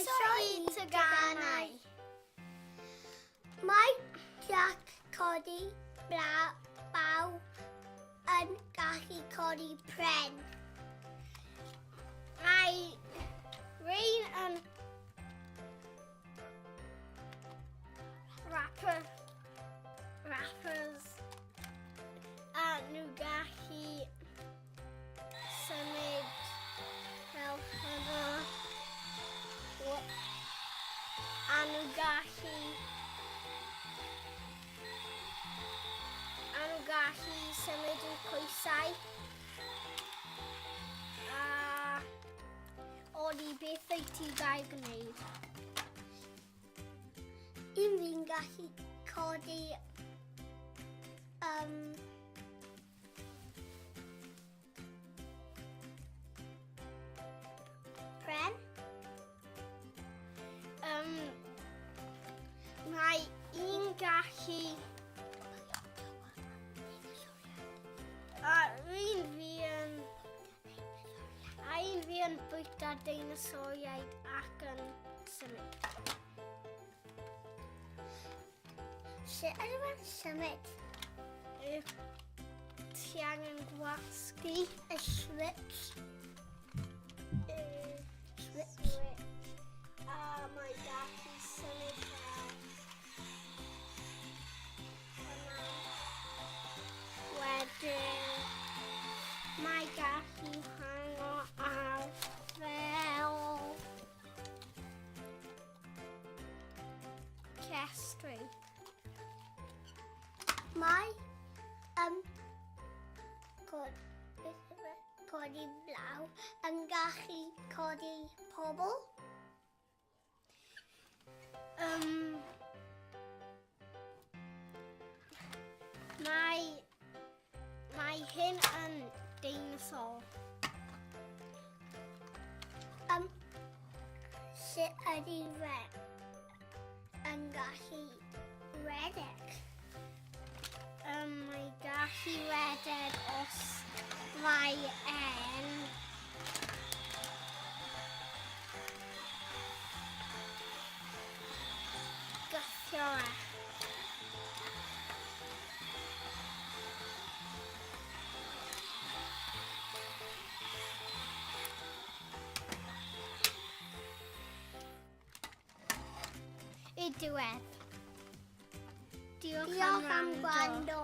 Croeso i Teganau. Mae Jack Codi Bla Baw yn gallu codi pren. Mae Rain yn rapper, rappers a nhw gallu Symud fel hynna. A nhw gallu... A nhw gallu symud i'w coesau. A... Oli, beth wyt ti gael gwneud? Un fi'n gallu codi um, Pren. Um, mae un gallu... A un fi yn... A un fi yn bwyta deinosoriaid ac yn symud. Sut ydw i'n symud? Ti angen gwasgu y switch. Y switch. A mae gallu symud fel yma. Wedyn, mae gallu hango ar fel Llestri. Mae um, cod, codi blaw yn gallu codi pobl. Um, mae, mae hyn yn dinosaur. Um, sut ydy fe yn gallu redeg? Um, mae gallu redeg os mae e'n Gythio e. Y diwedd. Diolch, Diolch am gwrando.